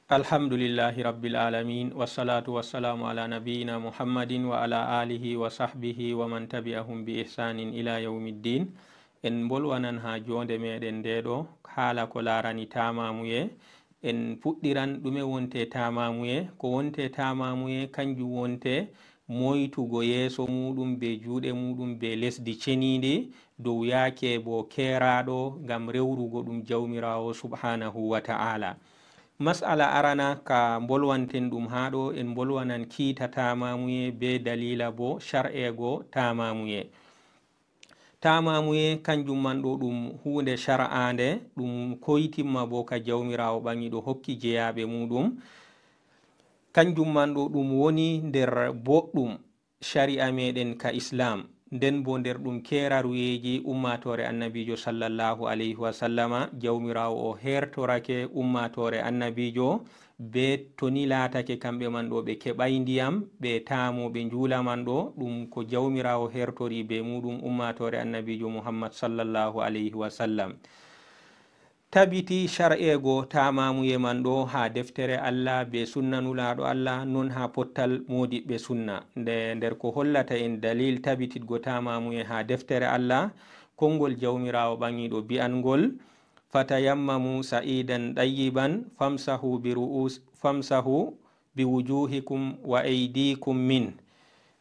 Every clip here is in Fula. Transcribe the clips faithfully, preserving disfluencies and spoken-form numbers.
Alhamdulillahi Rabbil Alamin, wassalatu wassalamu ala nabiyyina Muhammadin wa ala alihi wa sahbihi wa man tabi'ahum bi ihsanin ila yawmiddin. En mbolwanan ha jonde meɗen nde ɗo haala ko larani tamamuye. En puɗɗiran ɗume wonte tamamuye. Ko wonte tamamuye kanjum wonte moytugo yeeso muɗum be juuɗe muɗum be lesdi cenindi dow yaake bo keeraɗo ngam rewrugo ɗum Jawmiraawo subhanahu wa ta'ala. Mas'ala arana ka mbolwanten ɗum haa ɗo, en mbolwanan kiita tamamuye be dalila bo shar'ego tamamuye. Tamamuye kanjum man ɗo ɗum huunde shar'aande, ɗum koytimma bo ka Jawmiraawo ɓaŋiiɗo hokki jeyaaɓe muɗum. Kanjum man ɗo ɗum woni nder boɗɗum shari'a meɗen ka Islam, nden bo nder ɗum keraruyeji ummatore Annabiijo sallallahu alayhi wa sallama. Jawmiraawo o hertorake ummatore Annabiijo be to ni laatake kamɓe man ɗo ɓe keɓay ndiyam, ɓe taamo, ɓe njuula man ɗo, ɗum ko Jawmiraawo hertori be muɗum ummatore Annabiijo Muhammad sallallahu alayhi wa sallam. Tabiti shar'ego tamamuye man ɗo haa deftere Allah be sunna Nulaaɗo Allah, non haa pottal moodiɓɓe sunna. Nde, nder ko hollata en dalil tabititgo tamamuye haa deftere Allah, konngol Jawmiraawo ɓaŋiiɗo bi'angol, "Fatayammamu sa'idan ɗayyiban, famsahu bi ru'us, famsahu bi wujuhikum wa aydikum min."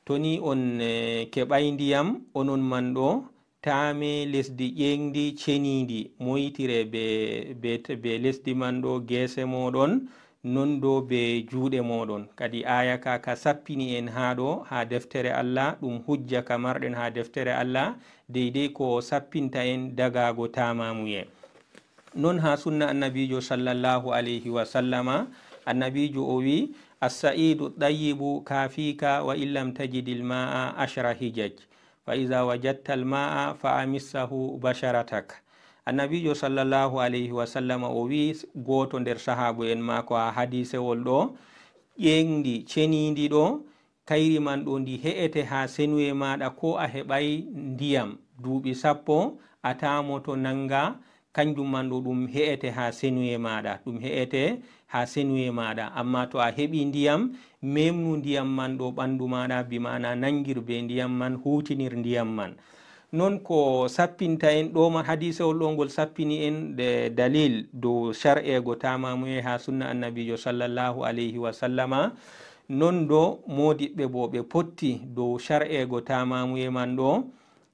To ni on, eh, keɓay ndiyam, onon man ɗo, taame lesdi ƴeeŋdi ceniindi, moytire be, be, be lesdi man ɗo geese mooɗon, non do be juuɗe mooɗon. Kadi aaya ka, ka sappini en haa ɗo, haa deftere Allah, ɗum hujja ka marɗen haa deftere Allah, deydey ko o sappinta en dagaago taamamuye. Non haa sunna Annabiijo sallallahu alayhi wa sallama, Annabiijo o wi, "As-sa'idu tayyibu kafika wa illam tajidil ma'a ashra hijaj." "Fa iza wajadta al-ma'a fa amissahu basharatak." Annabiijo sallallahu alayhi wa sallama o wi gooto nder sahaabu en maako haa hadiisewol ɗo, ƴeeŋdi ceniindi ɗo, kayri man ɗo ndi he'ete haa senuye maaɗa ko a heɓay ndiyam duuɓi sappo, a taamoto nanga, kanjum man ɗo ɗum he'ete haa senuye maaɗa, ɗum he'ete haa senuye maaɗa. Amma to a heɓi ndiyam, memnu ndiyam man ɗo ɓandu maaɗa, bi ma'ana nangir be ndiyam man, huutinir ndiyam man. Non ko sappinta en ɗo man, hadiisewol ɗo ngol sappini en de dalil dow shar'ego tamamuye haa sunna Annabiijo sallallahu alayhi wa sallama. Non do moodiɓɓe bo ɓe potti dow shar'ego tamamuye man ɗo.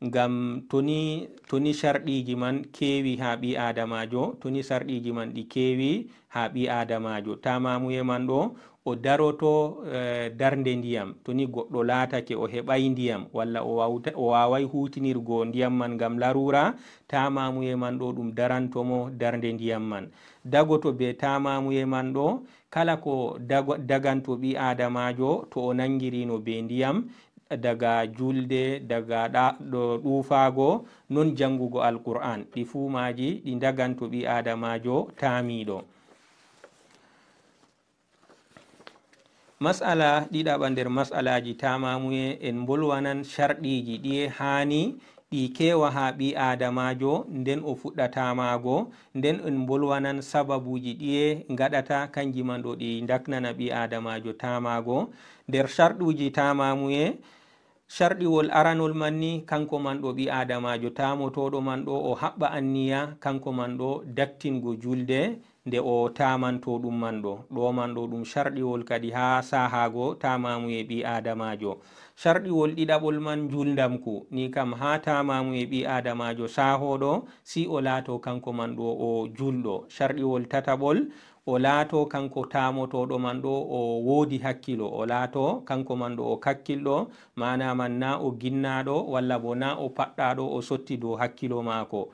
Ngam to ni, to ni sarɗiiji man keewi haa ɓii aadamaajo, to ni sarɗiiji man ɗi keewi haa ɓii aadamaajo, tamamuye man ɗo, o daroto, eh, darnde ndiyam. To ni goɗɗo laatake o heɓay ndiyam, walla o wawta-, o waaway huutinirgo ndiyam man ngam laruura, tamamuye man ɗo ɗum daranto mo darnde ndiyam man. Dagoto be tamamuye man ɗo, kala ko dago-, daganto ɓii aadamaajo to o nangirino be ndiyam, daga julde, daga ɗa-, ɗo ɗuufaago, non janngugo Alqur'aan. Ɗi fuu maaji ɗi daganto ɓii aadamaajo taamiiɗo. Mas'ala ɗiɗaɓa nder mas'alaaji tamamuye, en mbolwanan sarɗiiji ɗiye haani ɗi keewa haa ɓii aadamaajo, nden o fuɗɗa taamaago, nden en mbolwanan sababuuji ɗiye ngaɗata kanji man ɗo ɗi ndaknana ɓii aadamaajo taamaago. Nder sarɗuuji tamamuye, sarɗiwol aranol man ni, kanko man ɗo ɓii aadamaajo taamotooɗo man ɗo, o haɓɓa anniya kanko man ɗo daktingo julde, nde o taamanto ɗum man ɗo. Ɗo man ɗo ɗum sarɗiwol kadi haa saahaago taamamuye ɓii aadamaajo. Sarɗiwol ɗiɗaɓol man, njuldamku. Ni kam haa taamamuye ɓii aadamaajo saahooɗo, si o laato kanko man ɗo o julɗo. Sarɗiwol tataɓol, o laato kanko taamotooɗo man ɗo o woodi hakkilo. O laato kanko man ɗo o kakkilɗo, maana man na o ginnaaɗo, walla bo na o paɗɗaaɗo, o sotti dow hakkilo maako.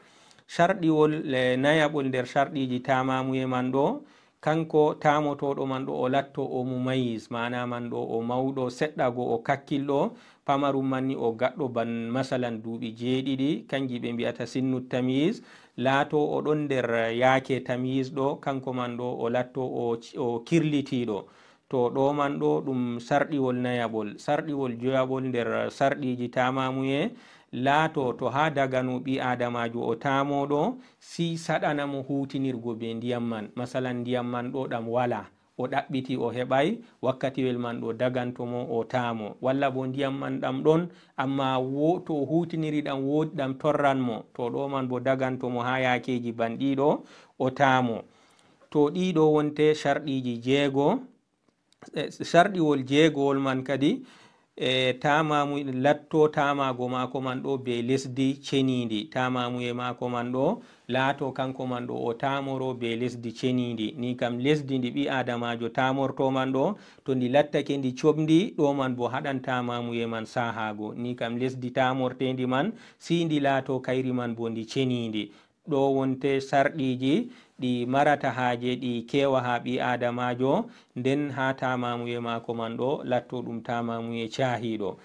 Sarɗiwol, eh, nayaɓol nder sarɗiiji taamamuye man ɗo, kanko taamotooɗo man ɗo o latto o mumayyiz, maana man ɗo o mawɗo seɗɗa go o kakkilɗo, pamarum man ni o gaɗɗo ban masalan duuɓi jeeɗiɗi, kanji ɓe mbi'ata sinnu tamyiz, laato o ɗon nder yaake tamyiz ɗo, kanko man ɗo o latto o, o kirlitiiɗo. To ɗo man ɗo ɗum sarɗiwol nayaɓol. Sarɗiwol joyaɓol nder sarɗiiji taamamuye, laato to haa dagano ɓii aadamaajo o taamooɗo, si saɗana mo huutinirgo be ndiyam man. Masalan, ndiyam man ɗo ɗam wala. o ɗaɓɓiti, o heɓay, wakkatiwel man ɗo daganto mo, o taamo. Walla bo ndiyam man ɗam ɗon, amma wo-, to o hutiniri ɗam, woodi ɗam torran mo, to ɗo man bo daganto mo haa yaakeeji ban ɗiɗo, o taamo. To ɗiɗo wonte sharɗiiji jeego, e, sharɗiwol jeegowol man kadi, e, taamamu-, latto taamaago maako man ɗo be lesdi ceniindi. Taamamuye maako man ɗo laato kanko man ɗo o taamoro be lesdi ceniindi. Ni kam lesdi ndi ɓi aadamaajo taamorto man ɗo, to ndi lattake ndi coɓndi, ɗo man bo haɗan taamamuye man saahaago. Ni kam lesdi taamorteendi man, sey ndi laato kayri man bo ndi ceniindi. Ɗo wonte sarɗiiji ɗi marata haaje, ɗi keewa haa ɓii aadamaajo, nden haa taamamuye maako man ɗo latto ɗum taamamuye caahiiɗo.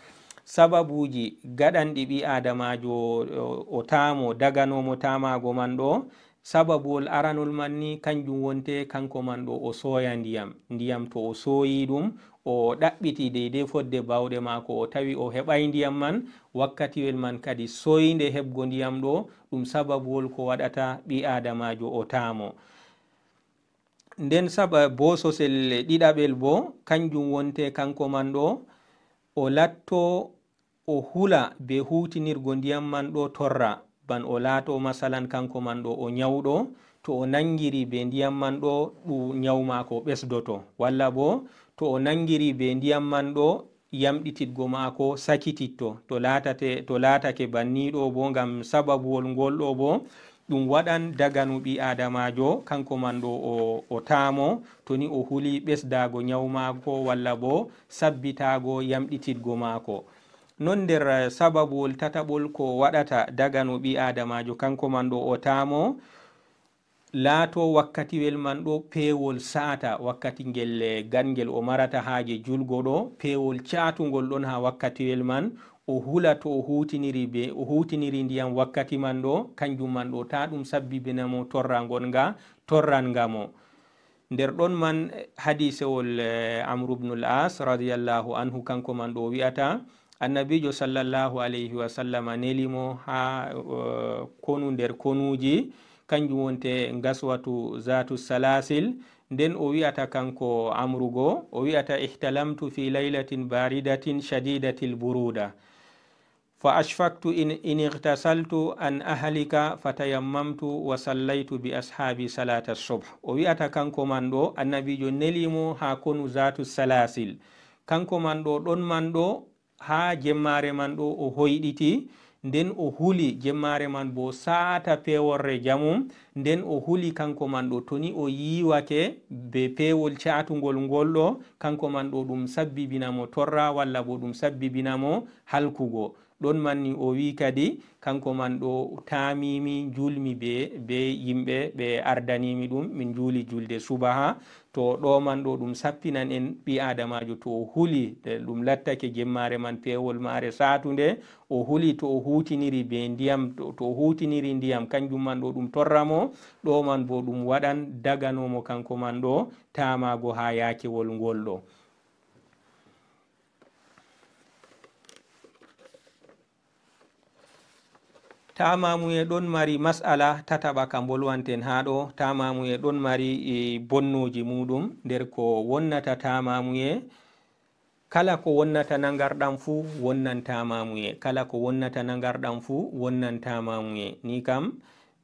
Sababuuji gaɗanɗi ɓii aadamaajo o, o taamo, daganoomo taamaago man ɗo, sababuwol aranol man ni, kanjum wonte kanko man ɗo o sooya ndiyam. Ndiyam to o sooyi ɗum, o ɗaɓɓiti deydey fodde baawɗe maako, o tawi o heɓay ndiyam man, wakkatiwel man kadi sooynde heɓgo ndiyam ɗo, ɗum sababuwol ko waɗata ɓii aadamaajo o taamo. Nden saba-, boososel ɗiɗaɓel bo, kanjum wonte kanko man ɗo, o latto o hula be huutinirgo ndiyam man ɗo torra, ban o laato masalan kanko man ɗo o nyawɗo, to o nangiri be ndiyam man ɗo, ɗu nyaw maako ɓesdoto. Walla bo to o nangiri be ndiyam man ɗo, yamɗititgo maako sakititto. To laatate, to laatake banni ɗo bo, ngam sababuwol ngol ɗo bo, ɗum waɗan daganu ɓii aadamaajo, kanko man ɗo o, o taamo, to ni o huli ɓesdaago nyaw maako, walla bo sabbitaago yamɗititgo maako. Non nder, eh, sababuwol tataɓol ko waɗata daganu ɓii aadamaajo, kanko man ɗo o taamo, laato wakkatiwel man ɗo peewol saata, wakkati ngel, eh, gangel o marata haaje julgo ɗo, peewol caatungol ɗon haa wakkatiwel man, o hula to o huutiniri be, o huutiniri ndiyam wakkati man ɗo, kanjum man ɗo, taa ɗum sabbibina mo torra ngon nga, torran nga mo. Nder ɗon man, eh, hadiisewol, eh, Amru ibnul As radiyallahu anhu, kanko man ɗo wi'ata, Annabiijo sallallahu alayhi wa sallama neli mo haa, eh, konu nder konuuji, kanjum wonte ngaswatu Zaatu Salaasil. Nden o wi'ata kanko Amru go, o wi'ata, "Ihtalamtu fi laylatin baridatin shadidatil buruda. Fa ashfaqtu in, in ightasaltu an ahlika fatayammamtu wa sallaytu bi ashaabi salata subh." O wi'ata kanko man ɗo, Annabiijo neli mo haa konu Zaatu Salaasil. Kanko man ɗo, ɗon man ɗo, haa jemmaare man ɗo o hoyɗiti, nden o huli jemmaare man bo saata peeworre jamum, nden o huli kanko man ɗo, to ni o yiiwake be peewol caatungol ngol ɗo, kanko man ɗo ɗum sabbibina mo torra, walla bo ɗum sabbibina mo halkugo. Ɗon man ni o wi'i kadi, kanko man ɗo taamimi, njuulmi be, be yimɓe ɓe ardanimi ɗum, min njuuli julde subaha. To ɗo man ɗo ɗum sappinan en ɓii aadamaajo to o huli, e, ɗum lattake jemmaare man peewol maare saatunde, o huli to o huutiniri be ndiyam, to, to o huutiniri ndiyam kanjum man ɗo ɗum torra mo, ɗo man bo ɗum waɗan dagano mo kanko man ɗo taamaago haa yaakewol ngol ɗo. Taamamuye ɗon mari mas'ala tataɓa ka mbolwanten haa ɗo. Taamamuye ɗon mari, e, bonnooji muuɗum. Nder ko wonnata taamamuye, kala ko wonnata nangarɗam fuu wonnan taamamuye. Kala ko wonnata nangarɗam fuu wonnan taamamuye. Ni kam,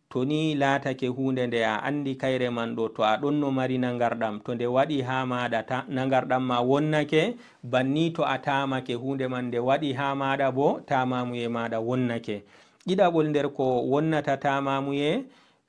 to ni laatake huunde nde a anndi kayre man ɗo, to a ɗonno mari nangarɗam, to nde waɗi haa maaɗa ta-, nangarɗam ma wonnake, banni to a taamake huunde man nde waɗi haa maaɗa bo, taamamuye maaɗa wonnake. Ɗiɗaɓol nder ko wonnata taamamuye,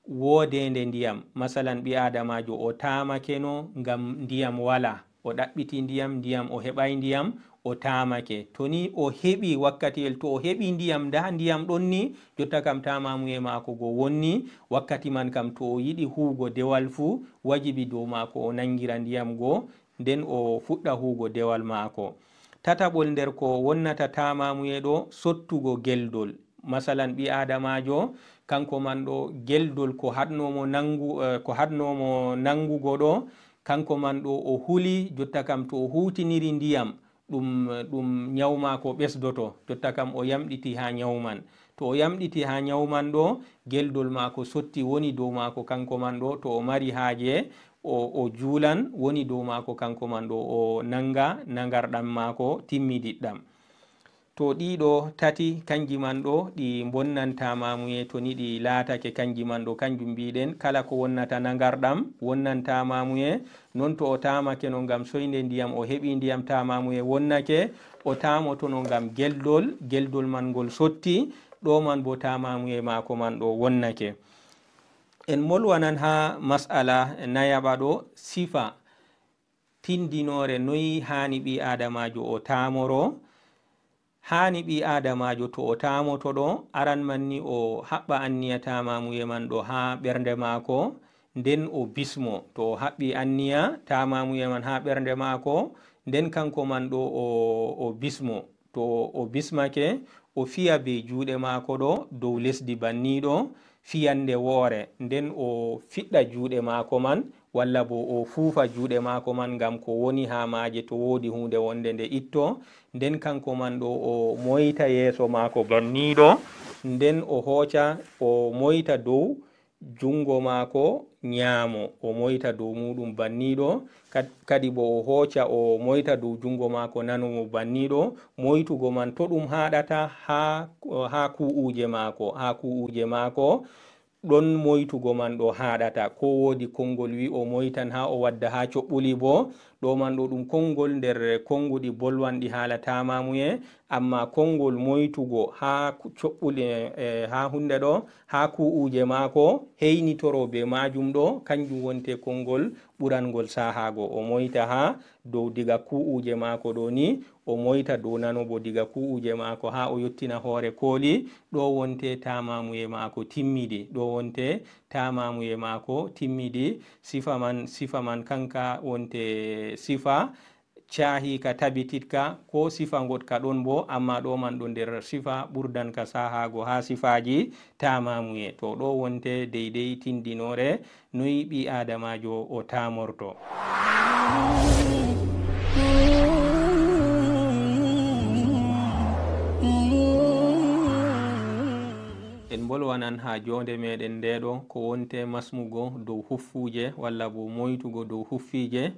woodeende ndiyam. Masalan, ɓii aadamaajo o taamakeno ngam ndiyam walaa. O ɗaɓɓiti ndiyam, ndiyam, o heɓaay ndiyam, o taamake. To ni o heɓi wakkatiyel, to o heɓi ndiyam, ndaa ndiyam ɗon ni, jotta kam taamamuye maako go wonni, wakkati man kam to o yiɗi huugo dewal fuu, wajibi dow maako o nangira ndiyam go, nden o fuɗɗa huugo dewal maako. Tataɓol nder ko wonnata taamamuye ɗo, sottugo geldol. Masalan, ɓii aadamaajo, kanko man ɗo geldol ko haɗnoomo nangu-, eh, ko haɗnoomo nangugo ɗo, kanko man ɗo o huli, jotta kam to o huutiniri ndiyam, ɗum, ɗum nyaw maako ɓesdoto, jotta kam o yamɗiti haa nyaw man. To o yamɗiti haa nyaw man ɗo, geldol maako sotti woni dow maako kanko man ɗo, to o mari haaje, o, o juulan, woni dow maako kanko man ɗo o nanga nangarɗam maako timmidiɗɗam. To ɗiɗo tati kanji man ɗo ɗi mbonnanta maamuye, to ni ɗi laatake kanji man ɗo, kanjum mbiɗen kala ko wonnata nangarɗam wonnanta maamuye. Non to o taamake no ngam soynde ndiyam, o heɓi ndiyam, taamamuye wonnake, o taamoto no ngam geldol, geldol man ngol sotti, ɗo man bo taamamuye maako man ɗo wonnake. En molwanan ha mas'ala nayaɓa ɗo, sifa tindinoore noyi haani ɓi aadamaajo o taamoro. Haani ɓi aadamaajo to o taamoto ɗo, aran man ni o haɓɓa anniya taamamuye man ɗo ha ɓernde maako, nden o bismo. To o haɓɓi anniya taamamuye man ha ɓernde maako, nden kanko man ɗo o, o bismo. To o bismake, o fiya be juuɗe maako ɗo dow lesdi banniɗo, fiyande woore, nden o fiɗɗa juuɗe maako man, walla bo o fuufa juuɗe maako man ngam ko woni ha maaje, to woodi huunde wonde nde itto, nden kanko man ɗo o moyta yeeso maako banniɗo, nden o hooca, o moyta dow jungo maako nyaamo, o moyta dow muuɗum banniɗo, kad-, kadi bo o hooca, o moyta dow jungo maako nanumo banniɗo, moytugo man to ɗum haaɗata ha, ha ku'uje maako, ha ku'uje maako, ɗon moytugo man ɗo haaɗata. Ko woodi konngol wi o moytan ha o wadda ha coɓɓuli bo, ɗo man ɗo ɗum konngol nder konnguɗi bolwanɗi haala taamamuye, amma konngol moytugo ha ku-, coɓɓuli, e, ha hunde ɗo, ha ku'uje maako, heynitoro be maajum ɗo, kanjum wonte konngol ɓurangol sahaago. O moyta ha dow diga ku'uje maako ɗo ni, o moyta dow nano bo diga ku'uje maako ha o yottina hoore kooli, ɗo wonte taamamuye maako timmidi, ɗo wonte taamamuye maako timmidi. Sifa man, sifa man kanka wonte sifa caahiika tabititka, ko sifa ngoɗka ɗon bo, amma ɗo man ɗo nder sifa ɓurdanka sahaago ha sifaaji taamamuye. To ɗo wonte deydey tindinoore noy ɓi aadamaajo o taamorto. En mbolwanan ha joonde meɗen nde ɗo ko wonte masmugo dow huffuuje walla bo moytugo dow huffiije.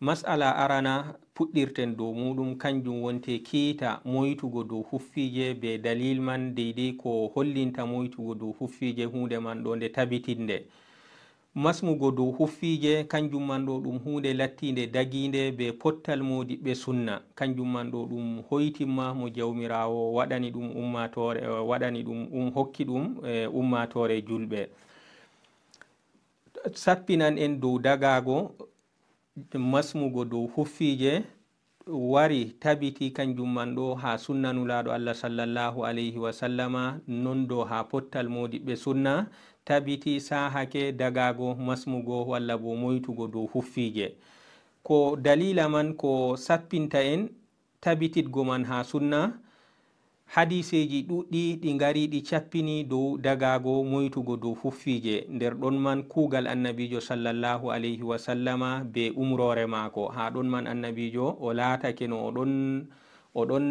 Mas'ala arana puɗɗirten dow muɗum, kanjum wonte kiita moytugo dow huffiije be dalil man, deydey ko hollinta moytugo dow huffiije, huunde man ɗo nde tabitinde. Masmugo dow huffiije, kanjum man ɗo ɗum huunde lattiinde dagiinde be pottal moodiɓɓe sunna. Kanjum man ɗo ɗum hoytimma mo Jawmiraawo waɗani ɗum ummaatoore, eh, waɗani ɗum, um, hokki ɗum, eh, ummaatoore julɓe. Sappinan en dow dagaago, masmugo dow huffiije, wari tabiti kanjum man ɗo ha sunna Nulaaɗo Allah sallallahu alayhi wa sallama, non do ha pottal moodiɓɓe sunna tabiti sahake dagaago, masmugo walla bo moytugo dow huffiije. Ko dalila man ko sappinta en tabititgo man ha sunna? Hadiseeji ɗuɗɗi ɗi ngari ɗi cappini dow dagaago moytugo dow huffiije. Nder ɗon man kuugal Annabiijo sallallahu alayhi wa sallama be umroore maako. Haa ɗon man Annabiijo o laatake no o ɗon, o ɗon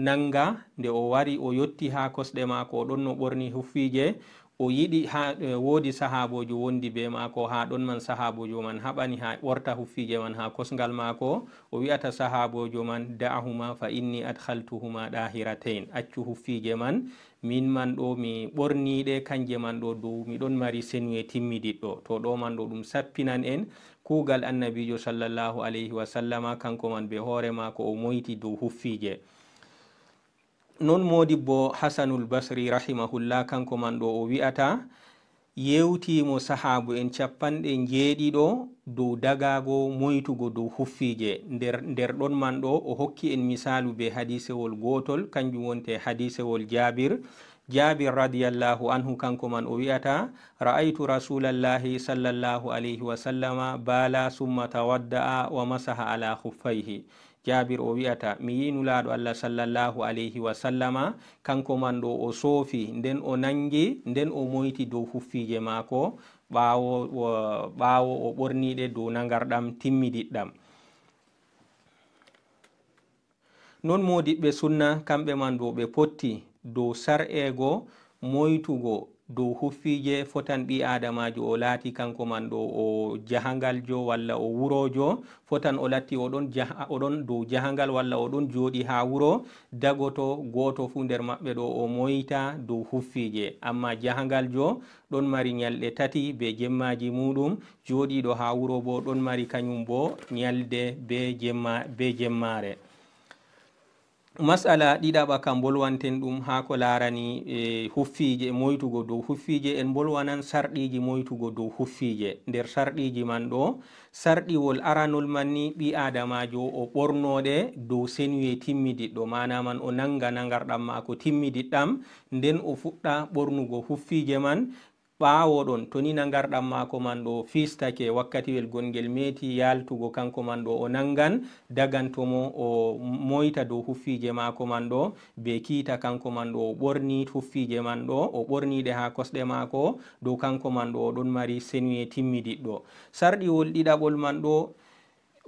nanga. Nde o wari o yotti haa kosɗe maako, o ɗon no ɓorni huffiije. O yiɗi haa, e, woodi sahaaboojo wondi be maako. Haa ɗon man sahaaboojo man haɓani haa ɓorta huffiije man haa kosngal maako. O wi'ata sahaaboojo man, "Da'ahuma fa inni adkhaltuhuma dahiratayn." Accu huffiije man, min man ɗo mi ɓorniɗe, kanje man ɗo dow mi ɗon mari senuye timmidiɗɗo. To ɗo man ɗo ɗum sappinan en kuugal Annabiijo sallallahu alayhi wa sallama, kanko man be hoore maako o moyti dow huffiije. Non Modibbo Hasanul Basri rahimahullah, kanko man ɗo o wi'ata, yewtiimo sahaabu en cappanɗe njeeɗiɗo dow dagaago moytugo dow huffiije. Nder, nder ɗon man ɗo o hokki en misaalu be hadisewol gootol, kanjum wonte hadisewol Jaabir. Jaabir radiyallahu anhu, kanko man o wi'ata, "Ra'aytu Rasulallahi sallallahu alayhi wa sallama bala summa tawadda'a wa masaha ala khuffayhi." Jaabir o wi'ata, "Mi yi'i Nulaaɗo Allah sallallahu alayhi wa sallama, kanko man ɗo o soofi, nden o nangi, nden o moyti dow huffiije maako, ɓaawo, ɓaawo o ɓorniɗe dow nangarɗam timmidiɗɗam." Non moodiɓɓe sunna, kamɓe man ɗo ɓe potti dow sar'eego moytugo dow huffiije, fotan ɓii aadamaajo o laati kanko man ɗo o jahangaljo walla o wuroojo, fotan o latti o ɗon jaha-, o ɗon dow jahangal walla o ɗon jooɗi haa wuro, dagoto gooto fuu nder maɓɓe ɗo o moyta dow huffiije. Ammaa jahangaljo ɗon mari nyalɗe tati bee jemmaaji muuɗum, jooɗiiɗo haa wuro boo ɗon mari kanyum boo nyalde bee jemma-, bee jemmaare. Mas'ala ɗiɗaɓa ka mbolwanten ɗum haa ko laarani, e, huffiije, moytugo dow huffiije. En mbolwanan sarɗiiji moytugo dow huffiije. Nder sarɗiiji man ɗo, sarɗiwol aranol man ni ɓii aadamaajo o ɓorno ɗe dow senuye timmidiɗɗo, maana man o nanga nangarɗam maako timmidiɗɗam, nden o fuɗɗa ɓornugo huffiije man. Ɓaawo ɗon, to ni nangarɗam maako man ɗo fistake wakkatiwel gongel meeti yaaltugo, kanko man ɗo o nangan, daganto mo o moyta dow huffiije maako man ɗo, be kiita kanko man ɗo o ɓorni huffiije man ɗo, o ɓorni ɗe haa kosɗe maako, dow kanko man ɗo o ɗon mari senuye timmidiɗɗo. Sarɗiwol ɗiɗaɓol man ɗo,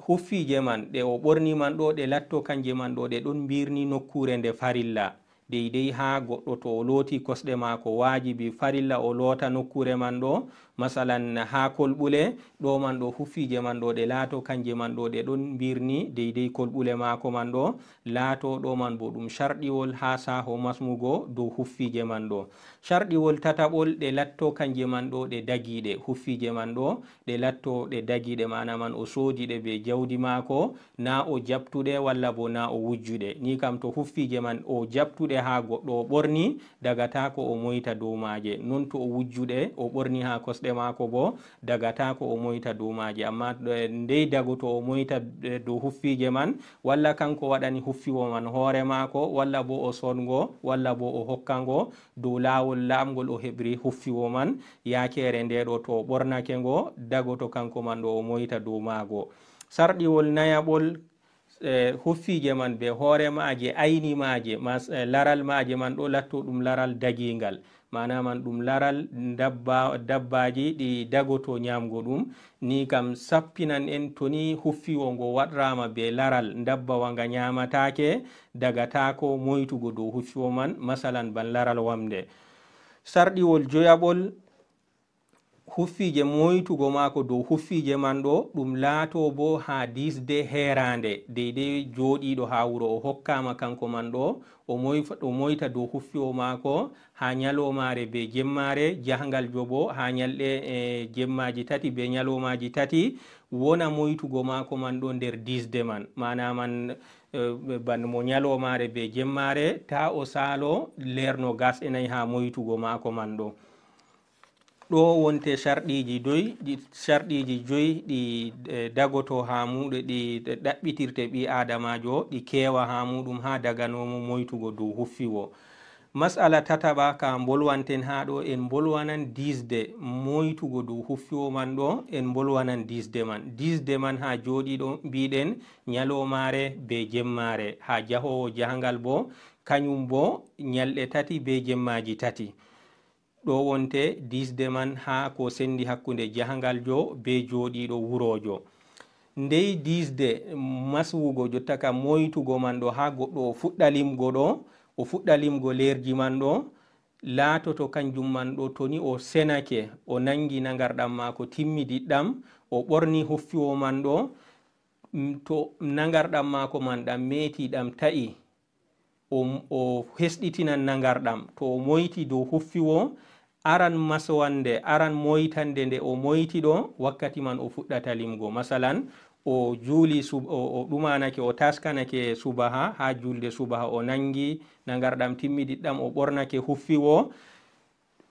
huffiije man ɗe o ɓorni man ɗo, ɗe latto kanje man ɗo, ɗe ɗon mbirni nokkuure nde farilla. Deydey haa goɗɗo to o looti kosɗe maako waajibi farilla o loota nokkuure man ɗo, masalan haa kolɓule, ɗo man ɗo huffiije man ɗo ɗe laato kanje man ɗo ɗe ɗon mbirni deydey kolɓule maako man ɗo, laato ɗo man bo ɗum sarɗiwol haa saaho masmugo dow huffiije man ɗo. Sarɗiwol tataɓol ɗe latto kanje man ɗo ɗe dagiiɗe, huffiije man ɗo ɗe latto ɗe dagiiɗe, maana man o soodi ɗe be jawdi maako, naa o jaɓtuɗe walla bo naa o wujjuɗe. Ni kam to huffiije man o jaɓtuɗe haa goɗɗo o ɓorni, dagataako o moyta dow maaje. Non to o wujjuɗe o ɓorni haa kosɗe maako bo, dagataako o moyta dow maaje. Ammaa, eh, ndey dagoto o moyta, eh, dow huffiije man, walla kanko waɗani huffiwo man hoore maako, walla bo o soodngo, walla bo o hokkango dow laawol laaɓngol o heɓri huffiwo man, yaakeere nde ɗo to o ɓornake ngo, dagoto kanko man ɗo o moyta dow maago. Sarɗiwol nayaɓol, eh, huffiije man be hoore maaje, ayni maaje, mas-, eh, laral maaje man ɗo latto ɗum laral dagiingal. Maana man ɗum laral dabba-, dabbaaji ɗi dagoto nyaamgo ɗum. Ni kam sappinan en to ni huffiwo ngo waɗraama be laral ndabbawa nga nyaamataake, dagataako moytugo dow huffiwo man, masalan ban laral wamnde. Sarɗiwol joyaɓol, huffiije moytugo maako dow huffiije man ɗo, ɗum laato bo haa diisde heeraande, deydey jooɗiiɗo haa wuro o hokkaama kanko man ɗo, o moyf-, o moyta dow huffiwo maako haa nyaloomaare be jemmaare, jahangal jobo haa nyalɗe, e, jemmaaji tati be nyaloomaaji tati, wona moytugo maako man ɗo nder diisde man. Maana man, e, ban mo nyaloomaare be jemmaare, taa o saalo leer noogas e nayi haa moytugo maako man ɗo. Ɗo wonte sarɗiiji doy, ɗi, sarɗiiji joy ɗi, e, dagoto haa muuɗe, ɗi ɗaɓɓitirte ɓii aadamaajo, ɗi keewa haa muuɗum haa daganoomo moytugo dow huffiwo. Mas'ala tataɓa ka mbolwanten haa ɗo, en mbolwanan diisde moytugo dow huffiwo man ɗo, en mbolwanan diisde man. Diisde man haa jooɗiiɗo mbiɗen nyaloomaare be jemmaare, haa jahoowo jahangal bo, kanyum bo nyalɗe tati be jemmaaji tati. Ɗo wonte diisde man haa ko senndi hakkunde jahangaljo be jooɗiiɗo wuroojo. Ndey diisde maswugo jotta ka moytugo man ɗo haa goɗɗo o fuɗɗa limgo ɗo, o fuɗɗa limgo leerji man ɗo, laatoto kanjum man ɗo to ni o senake, o nangi nangarɗam maako timmidiɗɗam, o ɓorni huffiwo man ɗo, m-, to nangarɗam maako man ɗam meeti ɗam ta'i, o, o hesɗitinan nangarɗam. To o moyti dow huffiwo, aran maswande, aran moytande nde o moyti ɗo, wakkati man o fuɗɗata limgo. Masalan, o juuli sub-, o, o ɗumanake, o taskanake subaha, haa julde subaha, o nangi nangarɗam timmidiɗɗam, o ɓornake huffiwo.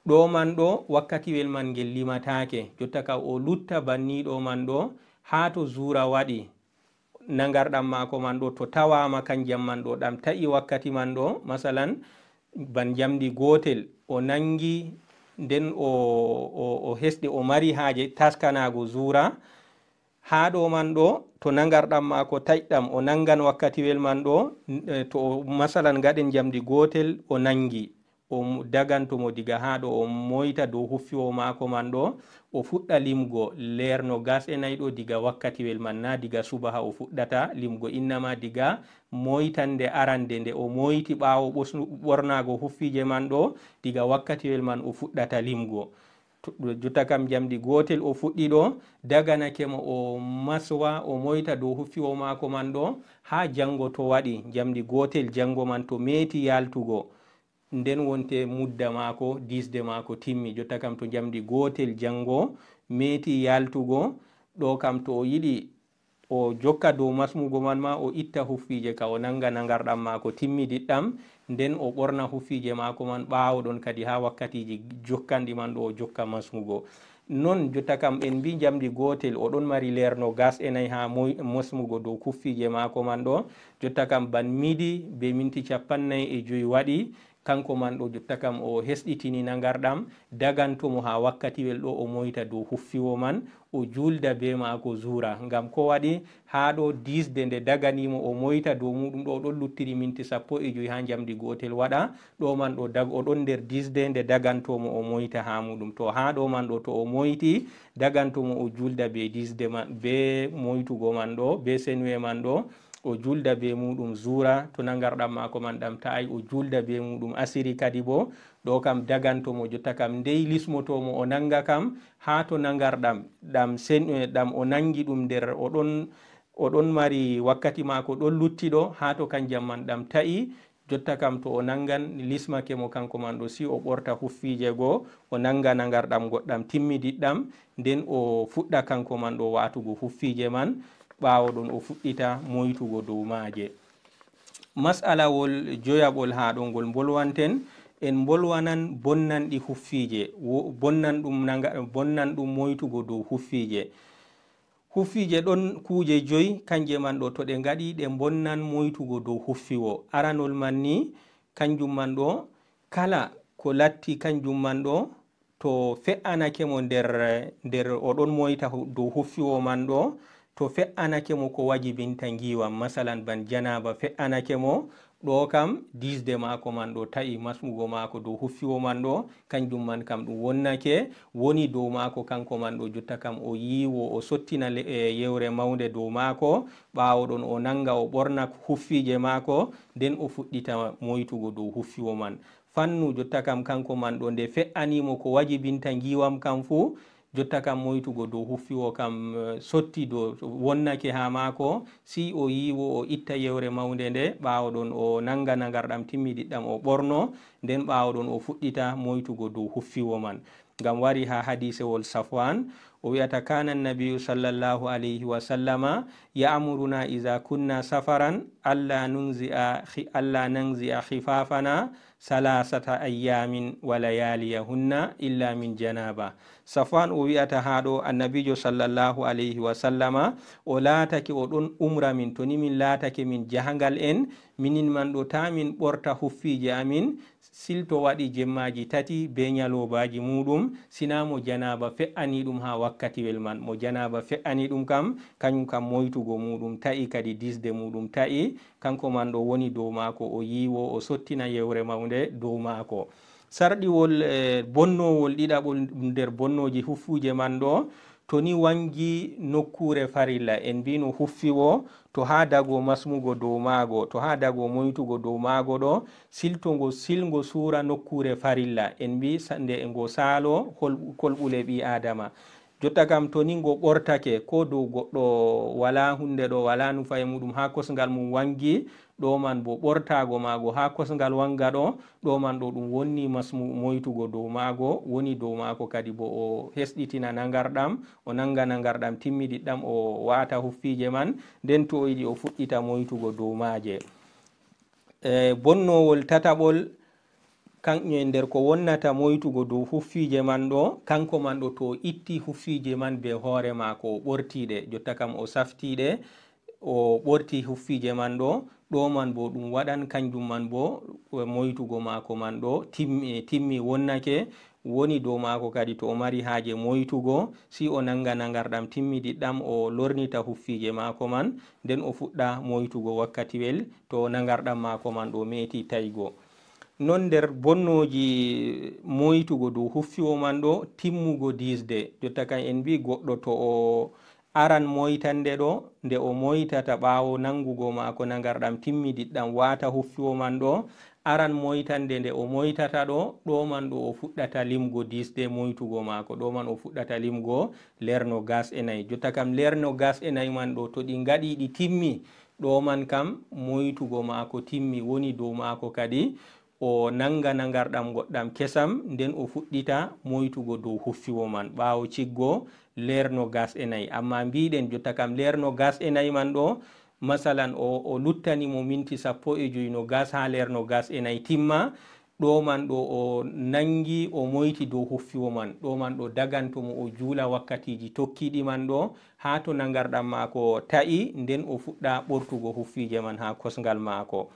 Ɗo man ɗo, wakkatiwel man ngel limataake. Jotta ka o lutta banni ɗo man ɗo, haa to zuura waɗi, nangarɗam maako man ɗo, to tawaama kanjam man ɗo, ɗam ta'i wakkati man ɗo, masalan, ban njamndi gootel, o nangi, nden o, o, o hesɗi, o mari haaje taskanaago zuura. Haa ɗo man ɗo, to nangarɗam maako taƴɗam, o nangan wakkatiwel man ɗo, n-, e, to o, masalan, ngaɗen njamndi gootel, o nangi, o daganto mo diga haa ɗo o moyta dow huffiwo maako man ɗo, o fuɗɗa limgo leer no gas e nayi ɗo diga wakkatiwel man, na diga subaha o fuɗɗata limgo, innama diga moytande arande nde o moyti ɓaawo ɓornaago huffiije man ɗo, diga wakkatiwel man o fuɗɗata limgo. Jotta kam njamndi gootel o fuɗɗi ɗo, daganake mo o maswa, o moyta dow huffiwo maako man ɗo, haa janngo to waɗi njamndi gootel janngo man to meeti yaaltugo, nden wonte mudda maako, diisde maako timmi. Jotta kam to njamndi gootel janngo meeti yaaltugo, ɗo kam to o yiɗi o jokka dow masmugo man ma, o itta huffiije ka, o nanga nangarɗam maako timmidiɗɗam, nden o ɓorna huffiije maako man ɓaawo ɗon kadi haa wakkatiiji jokkanɗi man ɗo o jokka masmugo. Non jotta kam en mbi njamndi gootel o ɗon mari leer no gas e nayi haa masmugo dow huffiije maako man ɗo. Jotta kam ban midi be minti cappannayi e joyi waɗi, kanko man ɗo jotta kam o hesɗitini nangarɗam, daganto mo haa wakkatiwel ɗo o moyta dow huffiwo man, o juulda be maako zuura. Ngam ko waɗi? Haa ɗo diisde nde dagani mo o moyta dow muuɗum ɗo, o ɗon luttiri minti sappo e joyi haa njamndi gootel waɗa. Ɗo man ɗo dag-, o ɗon nder diisde nde daganto mo o moyta haa muuɗum. To haa ɗo man ɗo to o moyti, daganto mo o juulda be diisde man, be moytugo man ɗo, be senuwe man ɗo, o juulda be muuɗum zuura, to nangarɗam maako man ɗam ta'ay, o juulda be muuɗum asiri kadi bo. Ɗo kam daganto mo jotta kam ndey lismoto mo o nanga kam, haa to nangarɗam ɗam sen-, eh, ɗam o nangi ɗum nder o ɗon, o ɗon mari wakkati maako ɗon luttiɗo, haa to kanjam man ɗam ta'i, jotta kam to o nangan lismake mo kanko man ɗo, si o ɓorta huffiije goo, o nanga nangarɗam goɗɗam timmidiɗɗam, nden o fuɗɗa kanko man ɗo waatugo huffiije man, ɓaawo ɗon o fuɗɗita moytugo dow maaje. Mas'alawol joyaɓol haa ɗo ngol mbolwanten, en mbolwanan bonnanɗi huffiije, wo-, bonnan ɗum nanga-, bonnan ɗum moytugo dow huffiije. Huffiije ɗon kuuje joyi, kanje man ɗo to ɗe ngaɗi, ɗe mbonnan moytugo dow huffiwo. Aranol man ni, kanjum man ɗo, kala ko latti kanjum man ɗo, to fe'anake mo nder, nder o ɗon moyta hu-, dow huffiwo man ɗo, to fe'anake mo ko wajibinta ngiwam, masalan ban janaba fe'anake mo, ɗo kam diisde maako man ɗo ta'i, masmugo maako dow huffiwo man ɗo, kanjum man kam ɗum wonnake, woni dow maako kanko man ɗo, jotta kam o yiiwo, o sottina le-, e yewre mawnde dow maako, ɓaawo ɗon o nanga o ɓorna huffiije maako, nden o fuɗɗita moytugo dow huffiwo man. Fannu jotta kam kanko man ɗo nde fe'ani mo ko wajibinta ngiwam kam fuu, jotta kam moytugo dow huffiwo kam, eh, sotti dow wonnake haa maako, si o yiiwo o itta yewre mawnde nde, ɓaawo ɗon o nanga nangarɗam timmidiɗɗam o ɓorno, nden ɓaawo ɗon o fuɗɗita moytugo dow huffiwo man. Ngam wari haa hadiisewol Safwan, o wi'ata, "Kana annabiyu sallallahu alayhi wa sallama ya'muruna iza kunna safaran alla nunzi'a khi-, alla nanzi'a khifafana salasata ayyamin wa layaliyahunna illa min janaba." Safwan o wi'ata haa ɗo, Annabiijo sallallahu alayhi wa sallama, o laatake o ɗon umra min, to ni min laatake min jahangal en, minin man ɗo taa min ɓorta huffiije amin, silto waɗi jemmaaji tati be nyalobaaji muuɗum, sinaa mo janaaba fe'ani ɗum haa wakkatiwel man. Mo janaaba fe'ani ɗum kam, kanyum kam moytugo muuɗum ta'i, kadi diisde muuɗum ta'i, kanko man ɗo woni dow maako, o yiiwo, o sottina yewre mawnde dow maako. Sarɗiwol, eh, bonnowol ɗiɗaɓol nder bonnooji huffuuje man ɗo, to ni wangi nokkuure farilla, en mbiino huffi wo, to haa dago masmugo dow maago, to haa dago moytugo dow maago ɗo, silto ngo, silngo suura nokkuure farilla, en mbi sa-, nde ngo saalo hol-, kolɓule ɓii Aadama. Jotta kam, to ni ngo ɓortake, ko dow goɗɗo walaa huunde ɗo, walaa nufa e muuɗum, haa kosngal mum wangi, ɗo man bo ɓortaago maago haa kosngal wanga ɗo, ɗo man ɗo ɗum wonni masmu-, moytugo dow maago, woni dow maako kadi bo o hesɗitina nangarɗam, o nanga nangarɗam timmidiɗɗam, o waata huffiije man, nden to o yiɗi o fuɗɗita moytugo dow maaje. E, bonnowol tataɓol, kan-, e nder ko wonnata moytugo dow huffiije man ɗo, kanko man ɗo to o itti huffiije man be hoore maako, o ɓorti ɗe, jotta kam o safti ɗe, o ɓorti huffiije man ɗo, ɗo man bo ɗum waɗan, kanjum man bo moytugo maako man ɗo timmi, timmi wonnake, woni dow maako kadi to o mari haaje moytugo, si o nanga nangarɗam timmidiɗɗam, o lornita huffiije maako man, nden o fuɗɗa moytugo wakkatiwel to nangarɗam maako man ɗo meeti taygo. Non nder bonnooji moytugo dow huffiwo man ɗo, timmugo diisde. Jotta kan en mbi goɗɗo to o aran moytande ɗo, nde o moytata ɓaawo nangugo maako nangarɗam timmidiɗɗam waata huffiwo man ɗo, aran moytande nde o moytata ɗo, ɗo man ɗo o fuɗɗata limgo diisde moytugo maako, ɗo man o fuɗɗata limgo leer nogas e nayi. Jotta kam leer nogas e nayi man ɗo to ɗi ngaɗi ɗi timmi, ɗo man kam moytugo maako timmi, woni dow maako kadi o nanga nangarɗam goɗɗam kesam, nden o fuɗɗita moytugo dow huffiwo man ɓaawo ciggo leer nogas e nayi. Amma mbiɗen jotta kam leer nogas e nayi man ɗo, masalan o, o luttani mo minti sappo e joyi nogas haa leer nogas e nayi timma, ɗo man ɗo o nangi o moyti dow huffiwo man, ɗo man ɗo daganto mo o juula wakkatiiji tokkiiɗi man ɗo, haa to nangarɗam maako ta'i, nden o fuɗɗa ɓortugo huffiije man haa kosngal maako.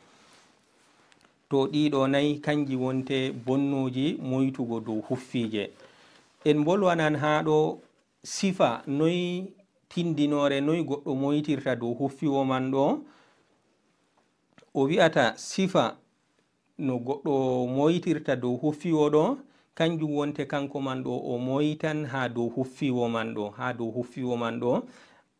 To ɗiɗo nayi kanji wonte bonnooji moytugo dow huffiije. En mbolwanan haa ɗo sifa noy tindinoore, noy goɗɗo moytirta dow huffiwo man ɗo. O wi'ata sifa no goɗɗo moytirta dow huffiwo ɗo, kanjum wonte kanko man ɗo o moytan haa dow huffiwo man ɗo, haa dow huffiwo man ɗo,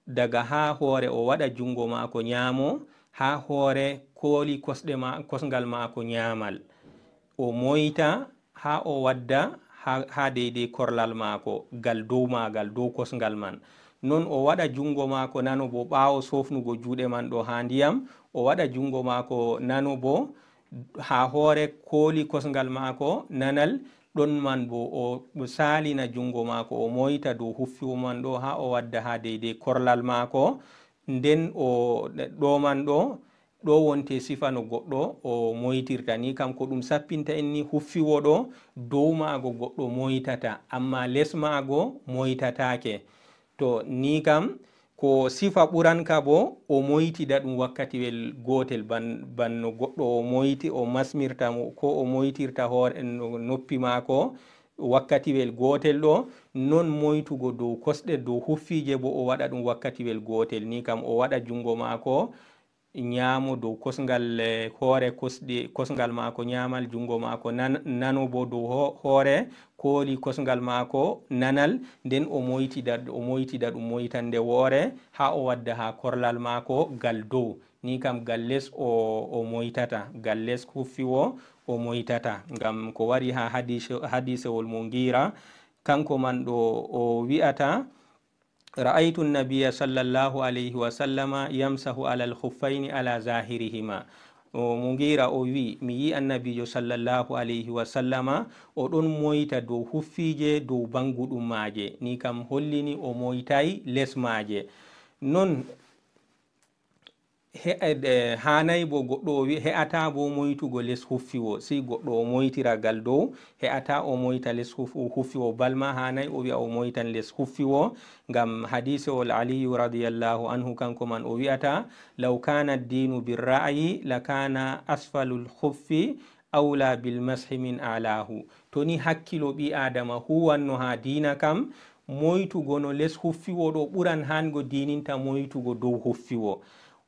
daga haa hoore o waɗa junngo maako nyaamo, haa hoore kooli kosɗe ma-, kosngal maako nyaamal. O moyta haa o wadda haa, haa deydey korlal maako, gal dow maagal, dow kosngal man. Non o waɗa junngo maako nano bo ɓaawo soofnugo juuɗe man ɗo haa ndiyam, o waɗa junngo maako nano bo haa hoore kooli kosngal maako nanal, ɗon man bo o saalina junngo maako, o moyta dow huffiwo man ɗo haa o wadda haa deydey korlal maako. Nden o, ɗo man ɗo, ɗo wonte sifa no goɗɗo o moytirta ni kam ko ɗum sappinta en ni huffiwo ɗo dow maago goɗɗo moytata, amma les maago moytataake. To ni kam, ko sifa ɓuranka bo, o moytida ɗum wakkatiwel gootel, ban-, banno goɗɗo o moyti, o masmirta mo, ko o moytirta hoore, no-, noppi maako wakkatiwel gootel ɗo, non moytugo dow kosɗe, dow huffiije bo o waɗa ɗum wakkatiwel gootel. Ni kam o waɗa junngo maako nyaamo dow kosngal, eh, hoore kosɗe, kosngal maako nyaamal, junngo maako nan-, nano bo dow ho-, hoore kooli kosngal maako nanal, nden o moytida, o moytida ɗum moytande woore, haa o wadda haa korlal maako gal dow. Ni kam gal les o, o moytata, gal les huffiwo o moytata. Ngam ko wari haa hadise-, hadisewol Mugira, kanko man ɗo o wi'ata, "Ra'aytu an-nabiyya sallallahu alayhi wa sallama yamsahu ala al-khuffayni ala zahirihima." O Mugira o wi, "Mi yi Annabiijo sallallahu alayhi wa sallama o ɗon moyta dow huffiije, dow banguɗum maaje." Ni kam hollini o moytay les maaje. Non he-, e, haanay bo goɗɗo o wi-, he'ata bo moytugo les huffiwo. Si goɗɗo o moytira gal dow, he'ata o moyta les huf-, huffiwo. Balma haanay o wi'a o moytan les huffiwo. Ngam hadisewol Aliyu radiyallahu anhu, kanko man o wi'ata, "Law kana ad-dinu bir-ra'yi, lakana asfalul khuffi awla bil mashi min a'lahu." To ni hakkilo ɓi Adama huwanno haa diina kam, moytugo no les huffiwo ɗo ɓuran hango diininta moytugo dow huffiwo.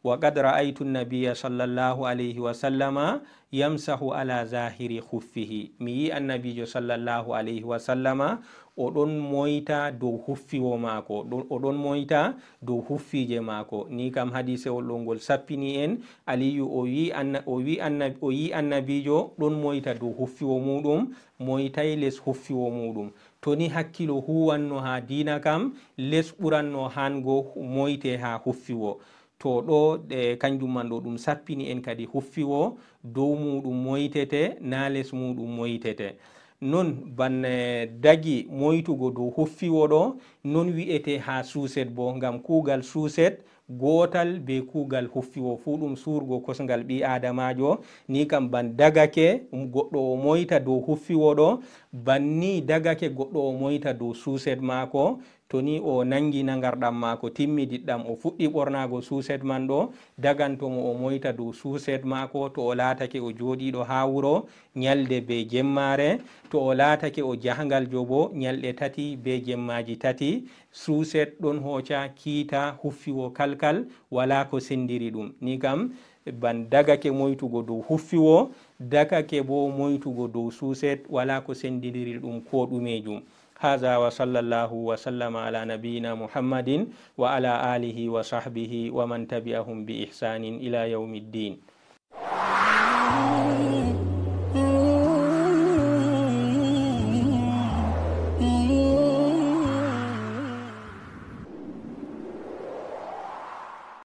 "Wa qad ra'aytu an-nabiyya sallallahu alayhi wa sallama yamsahu ala zahiri khuffihi." Mi yi Annabiijo sallallahu alayhi wa sallama o ɗon moyta dow huffiwo maako, ɗo-, o ɗon moyta dow huffiije maako. Ni kam hadisewol ɗo ngol sappini en, Aliyu o yi anna-, o wi anna-, o yi Annabiijo ɗon moyta dow huffiwo muuɗum, moytay les huffiwo muuɗum. To ni hakkilo huwanno haa diina kam, les ɓuranno hango moyte haa huffiwo. To ɗo, e, kanjum man ɗo ɗum sappini en kadi huffiwo, dow muuɗum moytete, naa les muuɗum moytete. Non banne dagi moytugo dow huffiwo ɗo, non wi'ete haa suuset bo, ngam kuugal suuset gootal be kuugal huffiwo fuu ɗum suurgo kosngal ɓii Aadamaajo. Ni kam ban dagake, um, goɗɗo o moyta dow huffiwo ɗo, banni dagake goɗɗo o moyta dow suuset maako. To ni o nangi nangarɗam maako timmidiɗɗam, o fuɗɗi ɓornaago suuset man ɗo, daganto mo o moyta dow suuset maako, to o laatake o jooɗiiɗo haa wuro nyalde be jemmaare, to o laatake o jahangaljo bo nyalɗe tati be jemmaaji tati, suuset ɗon hooca kiita huffiwo kalkal, walaa ko sendiri ɗum. Ni kam, Ban dagake moytugo dow huffi woo, dagake boo moytugo dow suuset, walaa ko senndindiri ɗum koo ɗumeejum. Haza wa sallallahu wa sallama ala nabiyina Muhammadin wa ala alihi wa sahbihi wa man tabi'ahum bi ihsanin ila yawmiddin.